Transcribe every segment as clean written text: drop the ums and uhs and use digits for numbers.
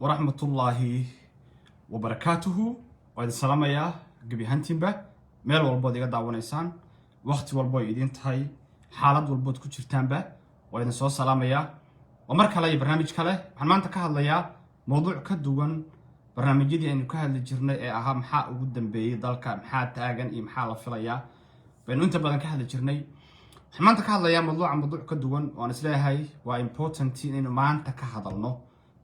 Waraxmatullaahi wabarakaatuhu. Waa idin salaamayaa gebi ahaantiinba, meel walbood iga daawanaysaan, wakhti walbo ay idiin tahay, xaalad walbood ku jirtaanba, waa idin soo salaamayaa. Waa mar kale iyo barnaamij kale. Waxaan maanta ka hadlayaa mowduuc ka duwan barnaamijyadii aynu ka hadli jirnay ee ahaa maxaa ugu dambeeyey dalka, maxaa taagan iyo maxaa la filayaa baynu inta badan ka hadli jirnay. Waxaan maanta ka hadlayaa mawduuca, mawduuc ka duwan oo aan isleeyahay waa important inaynu maanta ka hadalno.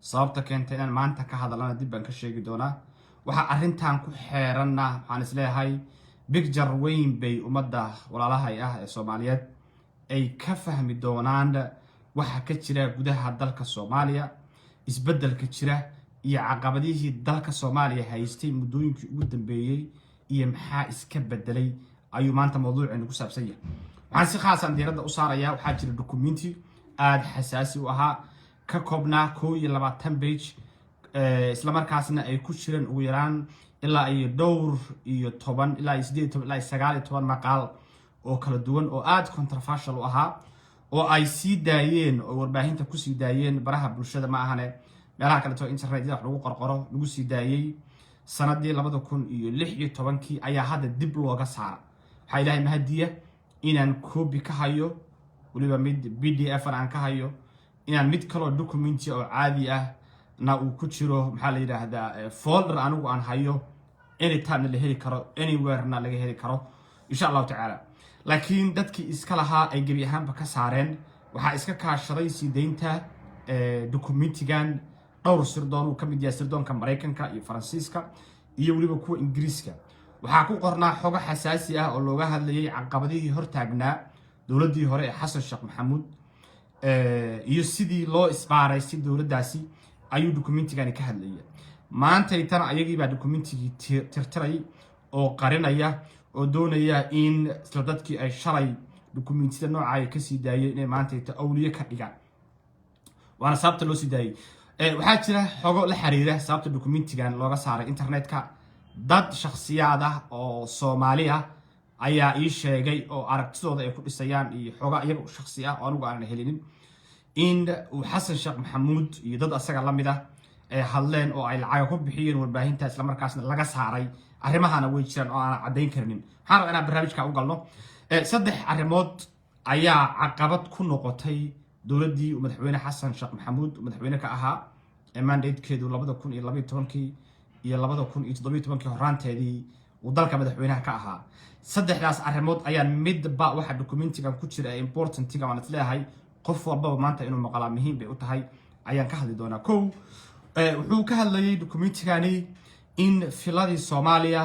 Sababta keentay inaan maanta ka hadalnana dib baan ka sheegi doonaa. Waxaa arrintan ku xeeranna waxaan isleeyahay picture weyn bay ummadda walaalahay ah ee Soomaaliyeed ay ka fahmi doonaan waxa ka jira gudaha dalka Soomaaliya, isbeddelka jira iyo caqabadihii dalka Soomaaliya haystay muddooyinkii ugu dambeeyey iyo maxaa iska bedelay ayuu maanta mawduuceenu ku saabsan yahay. Waxaan si khaasaan diiradda u saarayaa, waxaa jira documenti aada xasaasi u ahaa, ka koobnaa 21 page, islamarkaasna ay ku jireen ugu yaraan ilaa iyo dhowr iyo toban ilaa iyo 18 ilaa iyo 19 maqaal oo kala duwan oo aada controversial u ahaa, oo ay sii daayeen oo warbaahinta kusii daayeen, baraha bulshada ma ahane, meelaha kaleeto internetyada wax lagu qorqoro lagu sii daayey sanadii 2016-kii ayaa hadda dib looga saara. Waxaa Ilaahay mahadiya inaan copy ka hayo, weliba mid PDF aan ka hayo, inaan mid kaloo documenti oo caadi ah na uu ku jiro, maxaa la yidhaahdaa, folder anigu aan hayo, anytimena la heli karo, anywhere-na laga heli karo, insha Allahu tacaala. Laakiin dadkii iska lahaa ay gebi ahaanba ka saareen. Waxaa iska kaashaday sii daynta documentigan dhowr sirdoon uu ka mid yahay sirdoonka Maraykanka iyo Faransiiska iyo weliba kuwa Ingiriiska. Waxaa ku qornaa xogo xasaasi ah oo looga hadlayay caqabadihii hortaagnaa dowladdii hore ee Xasan Sheekh Maxamuud iyo sidii loo isbaaray si dowladdaasi ayuu documentigani ka hadlaya. Maantaytana ayagiibaa documentigii tirtiray oo qarinaya oo doonaya in isla dadkii ay shalay documentida nooca ay kasii daayeen inay maantayta awliye ka dhigaan. Waana sababta loo sii daayey. Waxaa jira xogo la xiriira sababta documentigan looga saaray internetka. Dad shakhsiyaad ah oo Soomaali ah ayaa ii sheegay oo aragtidooda ay ku dhisayaan iyo xogo iyaga shakhsi ah oo anigu aanan helinin in uu Xasan Sheekh Maxamuud iyo dad asaga la mid ah ay hadleen oo ay lacaga ku bixiyeen warbaahinta, islamarkaasna laga saaray. Arrimahana way jiraan oo aanan caddayn karinin. Waxaan rabaa inaan barnaamijka u galno. Saddex arrimood ayaa caqabad ku noqotay dowladdii uu madaxweyne Xasan Sheekh Maxamuud uu madaxweyne ka ahaa ee mandatekeedu 2012-kii iyo 2017-kii horaanteedii uu dalka madaxweynaha ka ahaa. Saddexdaas arrimood ayaan midba waxa documentigan ku jira ee importantiga waan isleeyahay qof walbaba maanta inuu maqalaa muhiim bay u tahay ayaan ka hadli doonaa. Kow, wuxuu ka hadlayay documentigani in filadii Soomaaliya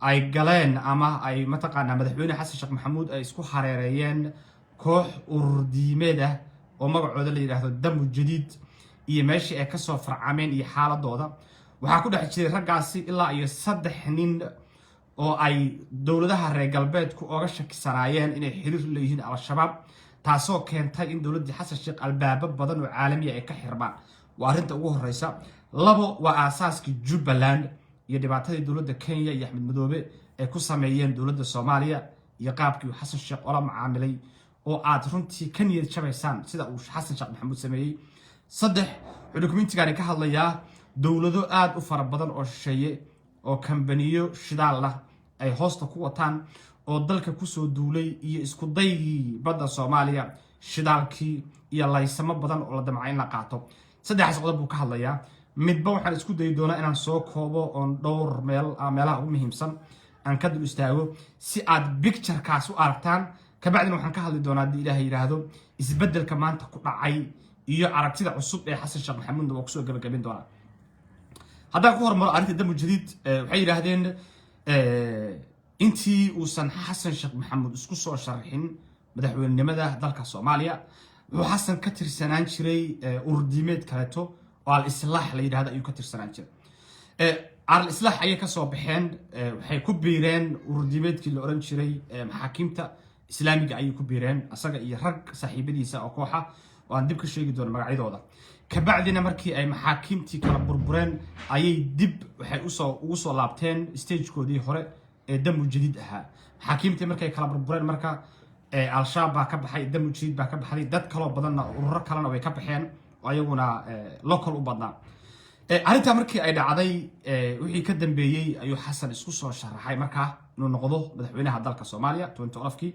ay galeen ama ay mataqaanaa madaxweyne Xasan Sheekh Maxamuud ay isku hareereeyeen koox urur diimeed ah oo magacooda la yidhaahdo Damu Jadiid iyo meeshii ay kasoo farcameen iyo xaaladooda. Waxaa ku dhex jiray raggaasi ilaa iyo saddex nin oo ay dowladaha reer galbeedku oga shakisanaayeen inay xiriir leeyihiin Al-Shabaab, taasoo keentay in dowladdii Xasan Sheekh albaabo badan oo caalamiya ay ka xirmaan. Waa arrinta ugu horeysa. Labo, waa aasaaskii Jubbaland iyo dhibaatadii dowladda Kenya iyo Axmed Madoobe ay ku sameeyeen dowladda Soomaaliya iyo qaabkii uu Xasan Sheekh ola macaamilay oo aad runtii ka niyad jabaysaan sida uu Xasan Sheekh Maxamuud sameeyey. Saddex, wuxuu documentigani ka hadlayaa dowlado aada u fara badan oo shisheeye oo kambaniyo shidaal ah ay hoosta ku wataan oo dalka kusoo duulay iyo isku daygii badda Soomaaliya, shidaalkii iyo laysamo badan oo la damca in la qaato. Saddexdaas qodob buu ka hadlayaa. Midba waxaan isku dayi doonaa inaan soo koobo oon dhowr meel meelaha ugu muhiimsan aan ka dul istaago si aad picturekaas u aragtaan. Kabacdina waxaan ka hadli doonaa, haddii Ilaahay yidhaahdo, isbeddelka maanta ku dhacay iyo aragtida cusub ee Xasan Sheekh Maxamuudna waa kusoo gabagabin doonaa. Haddaan ku hormaro arrinta Damu Jadiid, waxay yidhaahdeen intii uusan Xasan Sheekh Maxamuud isku soo sharxin madaxweynenimada dalka Soomaaliya, wuxuu Xasan ka tirsanaan jiray ururdiimeed kaleeto oo Al Islaax la yidhahdo ayuu ka tirsanaan jiray. Al Islaax ayay kasoo baxeen, waxay ku biireen ururdiimeedkii la oran jiray Maxaakiimta Islaamiga ayay ku biireen, asaga iyo rag saaxiibadiisa oo kooxa oo aan dib ka sheegi doono magacyadooda. Kabacdina markii ay maxaakiimtii kala burbureen ayay dib waxay usoo ugu soo laabteen stagekoodii hore ee Damu Jadiid ahaa. Maxaakiimtii markay kala burbureen marka, Al-Shabaab baa ka baxay, Damu Jadiid baa ka baxday, dad kaloo badanna, ururo kalena way ka baxeen oo ayaguna local u badnaa. Arrintaa markii ay dhacday wixii ka dambeeyey ayuu Xasan isku soo sharaxay markaa inuu noqdo madaxweynaha dalka Soomaaliya 2012-kii,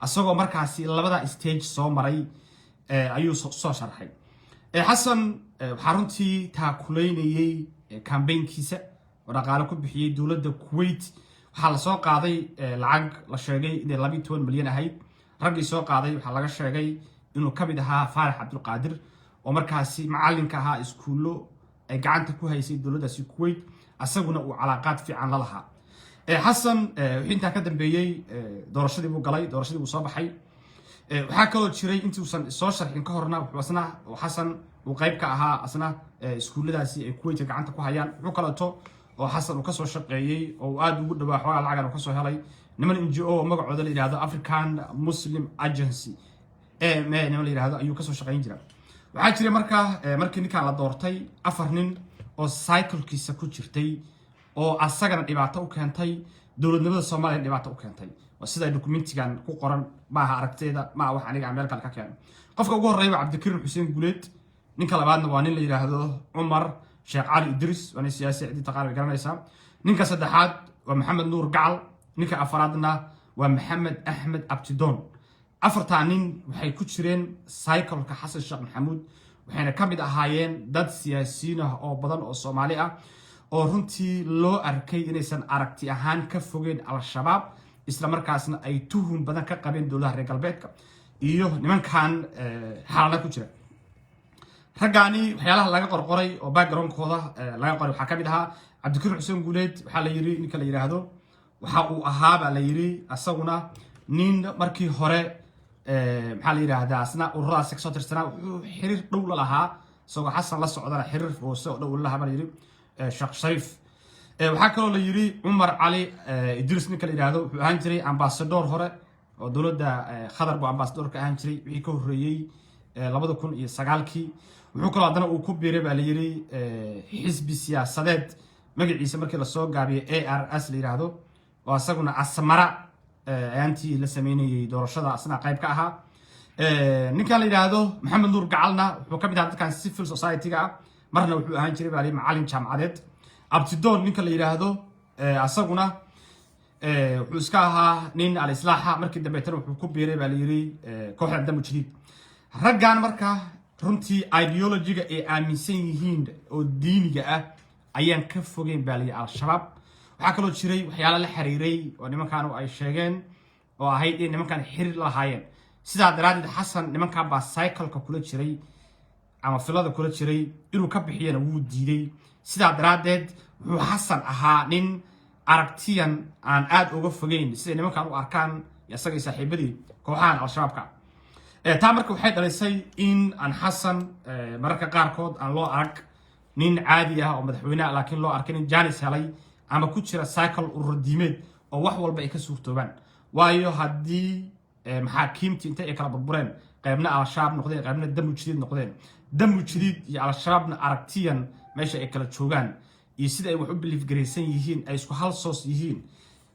isagoo markaasi labada stage soo maray ayuu soo sharaxay. Xasan waxaa runtii taakulaynayey campaignkiisa oo dhaqaale ku bixiyey dowladda Kuwait. Waxaa lasoo qaaday lacag la sheegay inay 12 milyan ahayd. Raggii soo qaaday waxaa laga sheegay inuu ka mid ahaa Faarax Cabdulqaadir, oo markaasi macalinka ahaa iskuullo ay gacanta ku haysay dowladdaasi Kuwait, asaguna uu calaaqaad fiican la lahaa Xasan. Wixii intaa ka dambeeyey doorashadii buu galay, doorashadii buu soo baxay. Waxaa kaloo jiray intuusan soo sharxin ka horna wuxuu asna Xasan uu qayb ka ahaa asna iskuulladaasi ay Kuwaitka gacanta ku hayaan. Wuxuu kaleeto oo Xasan uu kasoo shaqeeyey oo uu aada ugu dhawaa, xoogaa lacagan uu kasoo helay, niman NGO oo magacooda la yidhahdo African Muslim Agency niman la yidhahdo ayuu kasoo shaqeyn jira. Waxaa jiray markaa markii ninkan la doortay afar nin oo circlekiisa ku jirtay oo asagana dhibaato u keentay, dowladnimada Soomaaliya dhibaato u keentay. Waa sida documentigan ku qoran, maaha aragteeda, maaha wax aniga aan meel kale ka keeno. Qofka ugu horreeya waa Cabdikariim Xuseen Guuleed. Ninka labaadna waa nin la yidhaahdo Cumar Sheekh Cali Idris, waa nin siyaasi, cidii taqaan way garanaysaa. Ninka saddexaad waa Maxamed Nuur Gacal. Ninka afaraadna waa Maxamed Axmed Abtidoon. Afartaa nin waxay ku jireen circleka Xasan Sheekh Maxamuud, waxayna ka mid ahaayeen dad siyaasiyiin ah oo badan oo Soomaali ah oo runtii loo arkay inaysan aragti ahaan ka fogeen Al-Shabaab, isla markaasna ay tuhun badan ka qabeen dowladaha reer galbeedka iyo nimankan xaalada ku jira. Raggaani waxyaalaha laga qorqoray oo backgroundkooda laga qoray waxaa ka mid ahaa Cabdikariim Xuseen Guuleed. Waxaa la yiri ninka la yidhaahdo waxa uu ahaa baa la yiri asaguna nin markii hore, maxaa la yidhaahdaa, asna ururadaasi kasoo tirsanaa. Wuxuu xiriir dhow la lahaa, isagoo Xasan la socdana, xiriir hoose oo dhow la lahaa baa la yiri Sheekh Shariif. Waxaa kaloo la yiri Cumar Cali Idris ninka la yidhaahdo wuxuu ahaan jiray ambassador hore oo dowladda Qatar buu ambassador ka ahaan jiray wixii ka horreeyey 2009-kii. Wuxuu kaloo haddana uu ku biiray baa la yiri xisbi siyaasadeed magaciisa markii lasoo gaabiyay ARS la yidhaahdo, oo asaguna Asmara ayaantii la sameynayey doorashada asna qayb ka ahaa. Ninkan la yidhaahdo Maxamed Nuur Gacalna wuxuu ka mid ahaa dadkan civil society-ga ah, marna wuxuu ahaan jiray baa la yidhi macalin jaamacadeed. Abtidoon ninka la yidhaahdo asaguna wuxuu iska ahaa nin Al-Islaaxa, markii dambeetana wuxuu ku biiray baa la yidhi kooxda Damu Jadiid. Raggan marka runtii ideologyga ay aaminsan yihiin oo diiniga ah ayaan ka fogeyn baa la yidhi Al-Shabaab. Waxaa kaloo jiray waxyaala la xiriiray oo nimankan ay sheegeen oo ahayd in nimankan xiriir la lahaayeen. Sidaa daraaddeed Xasan nimankan baa circleka kula jiray ama filada kula jiray, inuu ka bixiyana wuu diiday. Sidaa daraaddeed wuxuu Xasan ahaa nin aragtiyan aan aada uga fogeyn siday nimankan u arkaan isaga iyo saaxiibadii kooxahan Al-Shabaabka. Taa marka waxay dhalisay in aan Xasan mararka qaarkood aan loo arag nin caadi ah oo madaxweyne ah, laakiin loo arkay nin chance helay ama ku jira circle ururdiimeed oo wax walba ay ka suurtoobaan. Waayo, haddii maxaakiimtii intay ay kala burbureen, qaybna Al-Shabaab noqdeen, qaybna Damu Jadiid noqdeen, Damu Jadiid iyo Al-Shabaabna aragtiyan meesha ay kala joogaan iyo sida ay wax u believe garaysan yihiin ay isku hal soos yihiin,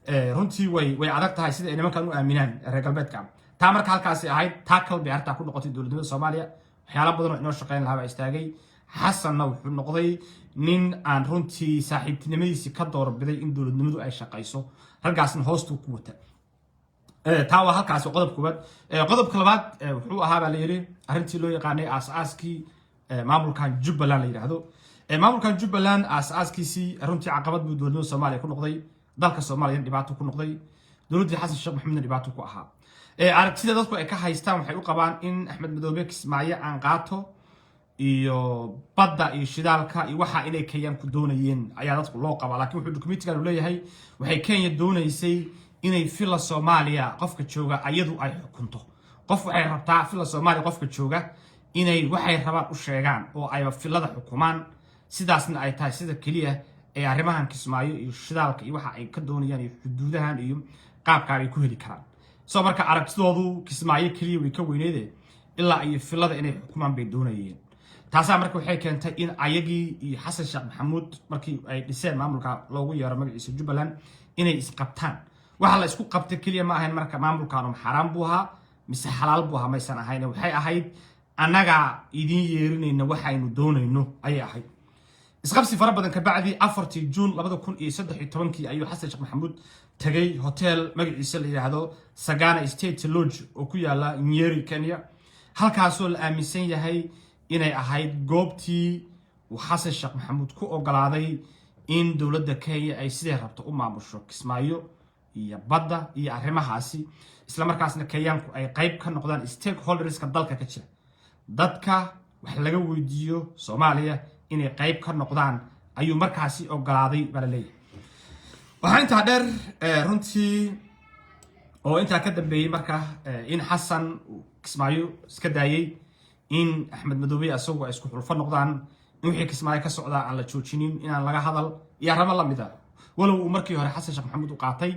runtii way adag tahay sida ay nimankan u aaminaan reer galbeedka. Taa marka halkaasi ahayd, taa kal bay arrintaa ku noqotay dowladnimada Soomaaliya. Waxyaala badan oo inoo shaqeyn lahaa baa istaagay. Xasanna wuxuu noqday nin aan runtii saaxiibtinimadiisii ka doorbiday in dowladnimadu ay shaqayso, raggaasna hoostuu ku wata. Taa waa halkaasi qodob koowaad. Qodobka labaad wuxuu ahaa baa la yidhi arrintii loo yaqaanay aas-aaskii maamulkan Jubbaland la yidhaahdo. Maamulkan Jubbaland aas-aaskiisii runtii caqabad buu dowladnimada Soomaaliya ku noqday, dalka Soomaaliyana dhibaato ku noqday, dowladdii Xasan Sheekh Maxamuudna dhibaato ku ahaa. Aragtida dadku ay ka haystaan waxay u qabaan in Axmed Madoobe Kismaayo aan qaato iyo badda iyo shidaalka iyo waxa inay Kenyaan ku doonayeen ayaa dadku loo qabaa, laakiin wuxuu documentigan uu leeyahay waxay Kenya doonaysay inay Villa Soomaaliya qofka jooga ayadu ay xukunto. Qof waxay rabtaa Villa Soomaaliya qofka jooga inay waxay rabaan u sheegaan oo ayba villada xukumaan, sidaasna ay tahay sida keliya ee arrimahan Kismaayo iyo shidaalka iyo waxa ay ka doonayaan iyo xuduudahan iyo qaabkaan ay ku heli karaan. So marka aragtidoodu Kismaayo keliya way ka weyneede, ilaa iyo villada inay xukumaan bay doonayeen. Taasaa marka waxay keentay in ayagii iyo Xasan Sheekh Maxamuud markii ay dhiseen maamulka loogu yeero magaciisa Jubbaland inay isqabtaan. Waxa la isku qabtay keliya ma ahayn marka maamulkaanu xaaraan buu ahaa mise xalaal buu ahaa, maysan ahayn. Waxay ahayd annagaa idiin yeerinayna waxaynu doonayno ayay ahayd. Isqabsi fara badan kabacdi, 4-tii Juun 2013-kii ayuu Xasan Sheekh Maxamuud tagay hotel magaciisa la yidhaahdo Sagana State Lodge oo ku yaala Nyeri, Kenya, halkaasoo la aaminsan yahay inay ahayd goobtii uu Xasan Sheekh Maxamuud ku ogolaaday in dowladda Kenya ay siday rabto u maamusho Kismaayo iyo badda iyo arrimahaasi, isla markaasna Kenyaanku ay qayb ka noqdaan stakeholderska dalka ka jira, dadka wax laga weydiiyo Soomaaliya inay qayb ka noqdaan ayuu markaasi ogolaaday baa la leeyahay. Waxaa intaa dheer runtii oo intaa ka dambeeyey marka in Xasan uu Kismaayo iska daayey, in Axmed Madoobe isagu ay isku xulfo noqdaan, in wixii Kismaayo ka socdaa aan la joojinin, inaan laga hadal iyo arrimo lamid a, walow uu markii hore Xasan Sheekh Maxamuud u qaatay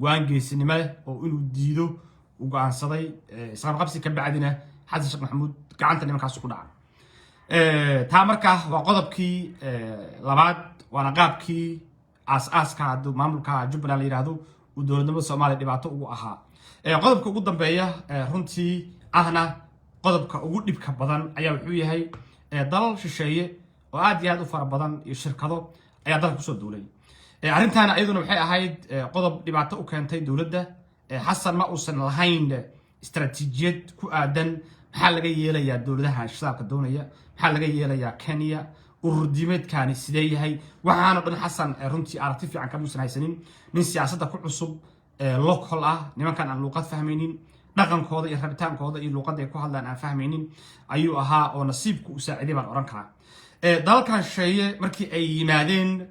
go-aan geesinimo leh oo inuu diido uu go-aansaday. Isqabqabsi ka bacdina Xasan Sheekh Maxamuud gacanta nimankaas ku dhaca. Taa marka waa qodobkii labaad, waana qaabkii aas-aaska maamulka Jubbaland la yidhaahdo uu dowladnimada Soomaaliya dhibaato ugu ahaa. Qodobka ugu dambeeya, runtii ahna qodobka ugu dhibka badan, ayaa wuxuu yahay dalal shisheeye oo aad iyo aad u fara badan iyo shirkado ayaa dalka kusoo duulay. Arrintaana iyaduna waxay ahayd qodob dhibaato u keentay dowladda. Xasan ma uusan lahayn istaraatiijiyad ku aadan maxaa laga yeelayaa dowladaha shidaalka doonaya, maxaa laga yeelayaa Kenya, urur diimeedkaani sidee yahay. Waxaana dhan Xasan runtii aragti fiican kamuusan haysanin. Nin siyaasadda ku cusub, local ah, nimankan aan luuqad fahmaynin, dhaqankooda iyo rabitaankooda iyo luuqadda ay ku hadlaan aan fahmaynin ayuu ahaa, oo nasiibku u saaciday baan oran karaa. Dalalkan shisheeye markii ay yimaadeen,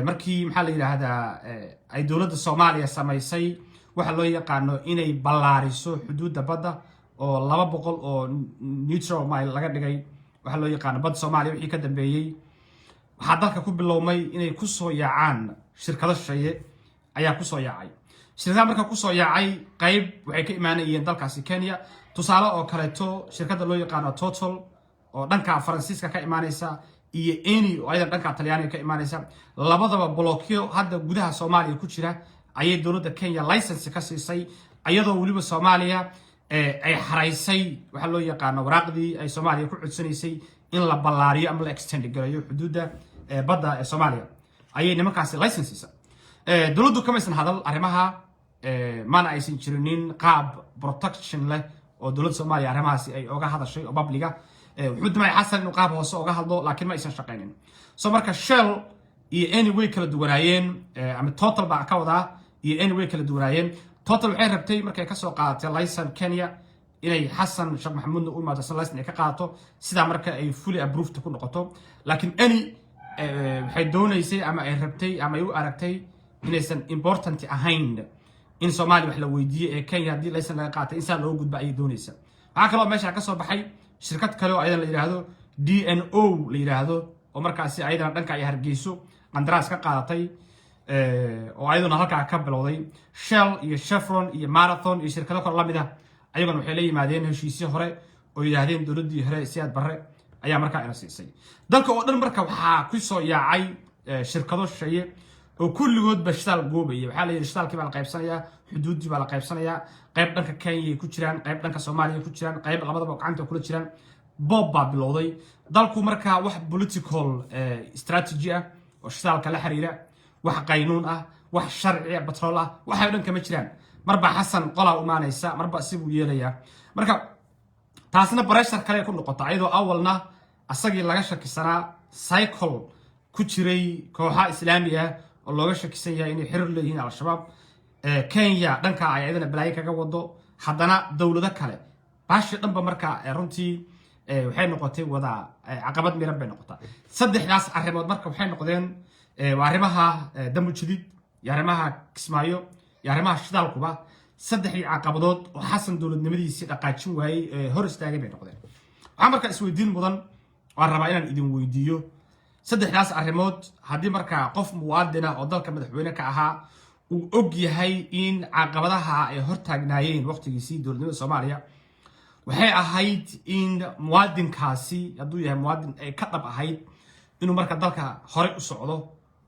markii, maxaa la yidhaahdaa, ay dowladda Soomaaliya samaysay waxa loo yaqaano inay ballaariso xuduudda badda oo 200 oo nautical mile laga dhigay waxaa loo yaqaano badda Soomaaliya, wixii ka dambeeyey waxaa dalka ku bilowmay inay kusoo yaacaan shirkado shisheeye ayaa kusoo yaacay. Shirkadaha marka kusoo yaacay qayb waxay ka imaanayeen dalkaasi Kenya. Tusaale oo kaleeto, shirkadda loo yaqaano Total oo dhanka Faransiiska ka imaanaysa iyo Eni oo ayadan dhanka Talyaaniga ka imaanaysa, labadaba blockyo hadda gudaha Soomaaliya ku jira ayay dowladda Kenya license ka siisay, iyadoo weliba Soomaaliya ay xaraysay waxaa loo yaqaano waraaqdii ay Soomaaliya ku codsanaysay in la ballaariyo ama la extend gareeyo xuduudda badda ee Soomaaliya ayay nimankaasi license siisa. Dowladdu kamaysan hadal arrimaha, mana aysan jirinin qaab protection leh oo dowladda Soomaaliya arrimahaasi ay oga hadashay oo public-ga. Wuxuu damay Xasan inuu qaab hoose oga hadlo, laakiin ma aysan shaqaynin. So marka Shell iyo Eni way kala duwanaayeen, ama Total baa ka wadaa, iyo Eni way kala duwanaayeen. Total waxay rabtay markay kasoo qaadatay license Kenya inay Xasan Sheekh Maxamuudna u imaado, license ay ka qaadato, sidaa marka ay fully approved ku noqoto. Laakiin Eni waxay doonaysay ama ay rabtay ama ay u aragtay inaysan important ahayn in Soomaaliya wax la weydiiyey ee Kenya haddii license laga qaatay in saa loo gudba ayay doonaysa. Waxaa kaloo meesha ka soo baxay shirkad kale oo ayadan la yidhaahdo DNO la yidhaahdo, oo markaasi ayadana dhanka ay Hargeyso qandaraas ka qaadatay, oo ayaduna halkaa ka bilowday. Shell iyo Chevron iyo Marathon iyo shirkado kale lamid ah ayaguna waxay la yimaadeen heshiisyo hore oo yidhaahdeen dowladdii hore Siyaad Barre ayaa markaa ina siisay. Dalka oo dhan marka waxaa ku soo yaacay shirkado shisheeye oo kulligoodba shidaal goobaya. Waxaa la yidhi shidaalkii baa la qaybsanayaa, xuduuddii baa la qaybsanayaa, qayb dhanka Kenya ay ku jiraan, qayb dhanka Soomaaliya ku jiraan, qayb labadaba gacanta kula jiraan. Boob baa bilowday dalku. Markaa wax political strategy ah oo shidaalka la xiriira, wax qaynuun ah, wax sharci batrool ah, waxay o dhan kama jiraan. Marba Xasan qolaa imaanaysa, marba sibuu yeelayaa. Marka taasna pressure kale ku noqota, ayadoo awalna asagii laga shakisanaa cycle ku jiray kooxa Islaami ah oo looga shakisan yahay inay xiriir leeyihiin Al-Shabaab, Kenya dhanka ay ayadana balaayo kaga wado, haddana dowlado kale baashi dhanba. Marka runtii waxay noqotay wada caqabad miran bay noqotaa. Saddexdaas arrimood marka waxay noqdeen waa arrimaha Damujadiid iyo arrimaha Kismaayo iyo arrimaha shidaalkuba, saddexdii caqabadood oo Xasan dowladnimadiisii dhaqaajin waayey ee hor istaagay bay noqdeen. Waxaa marka isweydiin mudan, waan rabaa inaan idin weydiiyo, saddexdaas arrimood haddii markaa qof muwaadina oo dalka madaxweyne ka ahaa uu og yahay in caqabadaha ay hortaagnaayeen waqtigiisii dowladnimada Soomaaliya, waxay ahayd in muwaadinkaasi, hadduu yahay muwaadin ay ka dhab ahayd inuu marka dalka horey u socdo,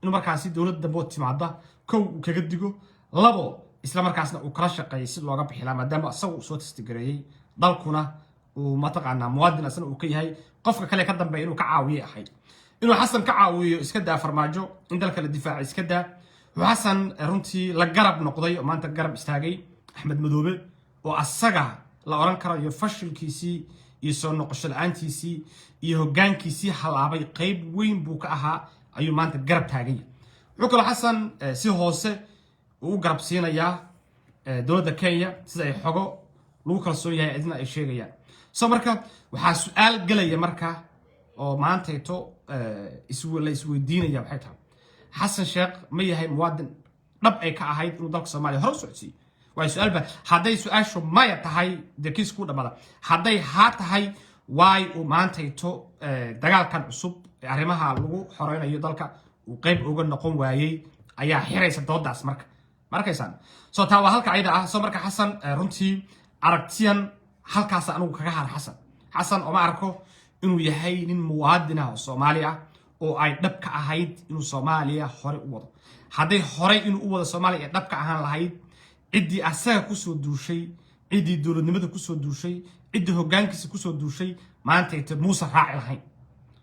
inuu markaasi dowlad dambe timaada, kow, uu kaga digo, labo, isla markaasna uu kala shaqeeyay si looga bixilaa, maadaama isaga uu soo testigareeyey, dalkuna uu mataqaanaa muwaadin asna uu ka yahay, qofka kale ka dambeeya inuu ka caawiyay ahayd. Inuu Xasan ka caawiyo iska daa Farmaajo, in dalka la difaaca iska daa, wuxuu Xasan runtii la garab noqday oo maanta garab istaagay Axmed Madoobe, oo asaga la oran karayo fashilkiisii iyo soo noqosho la-aantiisii iyo hoggaankiisii halaabay qayb weyn buu ka ahaa, ayuu maanta garab taaganya. Wuxuu kaloo Xasan si hoose uu u garab siinayaa dowladda Kenya, sida ay xogo lagu kalsoon yahay cidna ay sheegayaan. So marka waxaa su-aal gelaya marka oo maantayto la isweydiinaya waxay tahay: Xasan Sheekh ma yahay muwaadin dhab ay ka ahayd inuu dalka Soomaaliya hore u socodsiiyo? Waay su-aalba. Hadday su-aashu maya tahay, dee kiis ku dhamada. Hadday haa tahay, waay uu maantayto dagaalkan cusub ee arrimaha lagu xoreynayo dalka uu qayb uga noqon waayey ayaa xiraysa doodaas marka. Ma arkaysaan? So taa waa halka ayada ah. So marka Xasan runtii aragtiyan halkaas anigu kaga har Xasan. Xasan oma arko inuu yahay nin muwaadin ah oo Soomaali ah oo ay dhab ka ahayd inuu Soomaaliya hore u wado. Hadday horey inuu u wado Soomaaliya ee dhab ka ahaan lahayd, ciddii asaga kusoo duushay, ciddii dowladnimada kusoo duushay, ciddii hoggaankiisa kusoo duushay maantayta muusan raaci lahayn.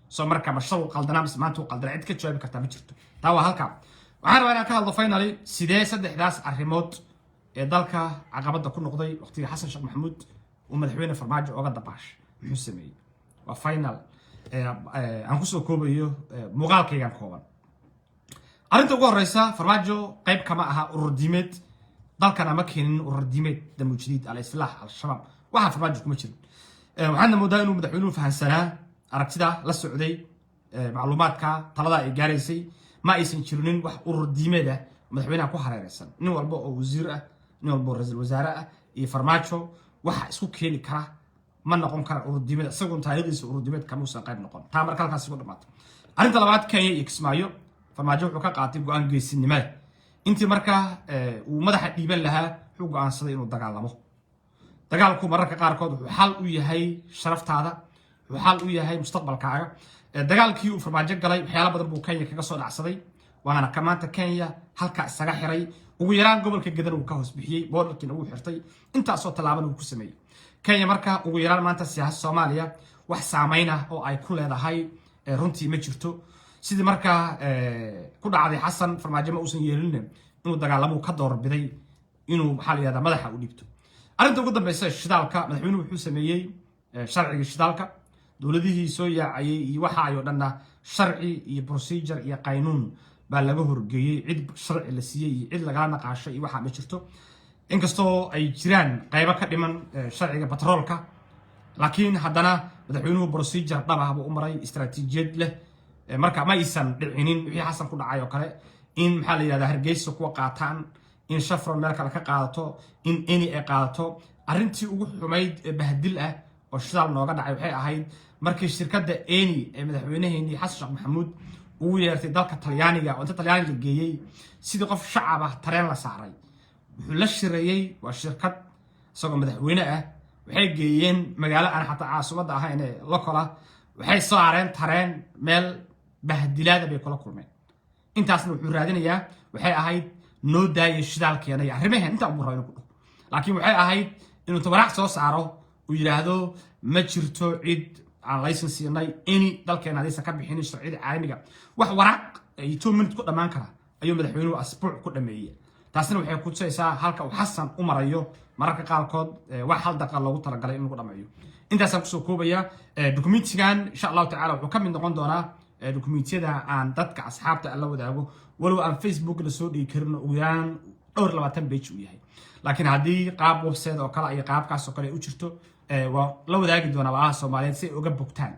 So marka mashal uu qaldanaa mise maanta uu qaldanaa, cid ka jawaabi kartaa ma jirto. Taa waa halkaa. Waxaan rabaa inaan ka hadlo finally sidee saddexdaas arrimood ee dalka caqabadda ku noqday waqtiga Xasan Sheekh Maxamuud uu madaxweyne Farmaajo oga dabaashay. Muxuu sameeyey? Waa final aan kusoo koobayo muuqaalkaygan kooban. Arrinta ugu horeysa, Farmaajo qayb kama aha urur diimeed. Dalkana ma keenin urur diimeed, Damujadiid, Al-Islaax, Al-Shabaab, waxaa Farmaajo kuma jirin. Waxaadna moodaa inuu madaxweynuhu fahansanaa aragtida la socday, macluumaadka talada ay gaaraysay. Ma aysan jirinin wax urur diimeed ah madaxweynaha ku hareereysan. Nin walba oo wasiir ah, nin walba oo ra-iisul wasaare ah iyo Farmaajo waxa isku keeni kara ma noqon kara urur diimeed, isagoon taariikhdiisa urur diimeed kamuusan qayb noqon. Taa marka halkaas igu dhamaato. Arrinta labaad, Kenya iyo Kismaayo, Farmaajo wuxuu ka qaatay go-aan geesinimada. Intii markaa uu madaxa dhiiban lahaa, wuxuu go-aansaday inuu dagaalamo. Dagaalku mararka qaarkood wuxuu xal u yahay sharaftaada, wuxuu xal u yahay mustaqbalkaaga. Dagaalkii uu Farmaajo galay waxyaala badan buu Kenya kaga soo dhacsaday, waana ka maanta Kenya halkaa isaga xiray. Ugu yaraan gobolka Gadan uu ka hoos bixiyey, borderkiina wuu xirtay, intaasoo tallaabana uu ku sameeyey. Kenya marka ugu yaraan maanta siyaasad Soomaaliya wax saameyn ah oo ay ku leedahay runtii ma jirto. Sidii markaa ku dhacday Xasan, Farmaajo ma uusan yeelin inuu dagaalamuu ka doorbiday inuu, maxaa la yihahdaa, madaxa u dhiibto. Arrinta ugu dambeysa, shidaalka, madaxweynuhu wuxuu sameeyey sharcigii shidaalka. Dowladihii soo yaacayay iyo waxa ay oo dhanna sharci iyo procedure iyo qaynuun baa laga horgeeyey. Cid sharci la siiyey iyo cid lagala naqaashay iyo waxaa ma jirto, inkastoo ay jiraan qaybo ka dhiman sharciga batroolka. Laakiin haddana madaxweynuhu procedure dhab ah buu u maray, istaraatiijiyad leh. Marka ma aysan dhicinin wixii Xasan ku dhacay oo kale, in, maxaa la yihahdaa, Hargeysa kuwa qaataan, in Chevron meel kale ka qaadato, in Eni ay qaadato. Arrintii ugu xumayd ee bahdil ah oo shidaal nooga dhacay waxay ahayd markii shirkadda Eni ee madaxweynaheenii Xasan Sheekh Maxamuud ugu yeertay dalka Talyaaniga, oo inta Talyaaniga la geeyey sidii qof shacab ah tareen la saaray, wuxuu la shireeyey waa shirkad isagoo madaxweyne ah. Waxay geeyeen magaalo aan xataa caasimadda ahayn ee locola, waxay saareen tareen, meel bahdilaada bay kula kulmeen. Intaasna wuxuu raadinayaa waxay ahayd noo daaya shidaalkeena iyo arrimaheen, intaa umu raba inuu ku dhaho. Laakiin waxay ahayd inuu tabaraac soo saaro, uu yidhaahdo ma jirto cid aan laysan siinay Eni dalkeena haddaysan ka bixinin sharciyada caalamiga. Wax waraaq iyo 2 minute ku dhammaan kara ayuu madaxweynuhu asbuuc ku dhameeyey. Taasina waxay kutusaysaa halka uu Xasan u marayo mararka qaarkood wax hal daqiiqa loogu talagalay in lagu dhameeyo. Intaasaan kusoo koobaya. Documentigan insha Allahu tacala wuxuu ka mid noqon doonaa documentiyada aan dadka asxaabta la wadaago, walow aan Facebook la soo dhigi karin, ugu yaraan dhowr 20 page uu yahay. Laakiin haddii qaab website oo kale iyo qaabkaas oo kale ay u jirto, waa la wadaagi doonaa walaalaha Soomaaliyeed si ay uga bogtaan.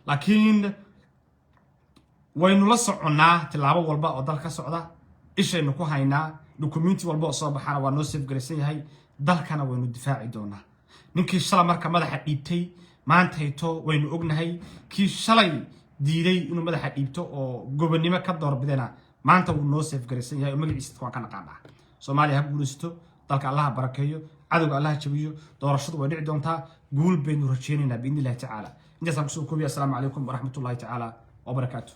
Laakiin waynu la soconnaa tilaabo walba oo dalka ka socda, ishaynu ku haynaa. Documenti walba oo soo baxana waa noo save garaysan yahay. Dalkana waynu difaaci doonaa. Ninkii shalay marka madaxa dhiibtay maantayto waynu ognahay. Kii shalay diiday inuu madaxa dhiibto oo gobonnimo ka doorbidana maanta wuu noo save garaysan yahay oo magaciisa waan ka naqaanaa. Soomaaliya ha guulaysato, dalka Allaha barakeeyo, cadowga Allaha jabiyo. Doorashadu way dhici doontaa, guul baynu rajeynaynaa biidni Illahi tacaala. Intaasaan kusoo koobiya. Asalaamu calaykum waraxmatullahi tacaala wabarakaatu.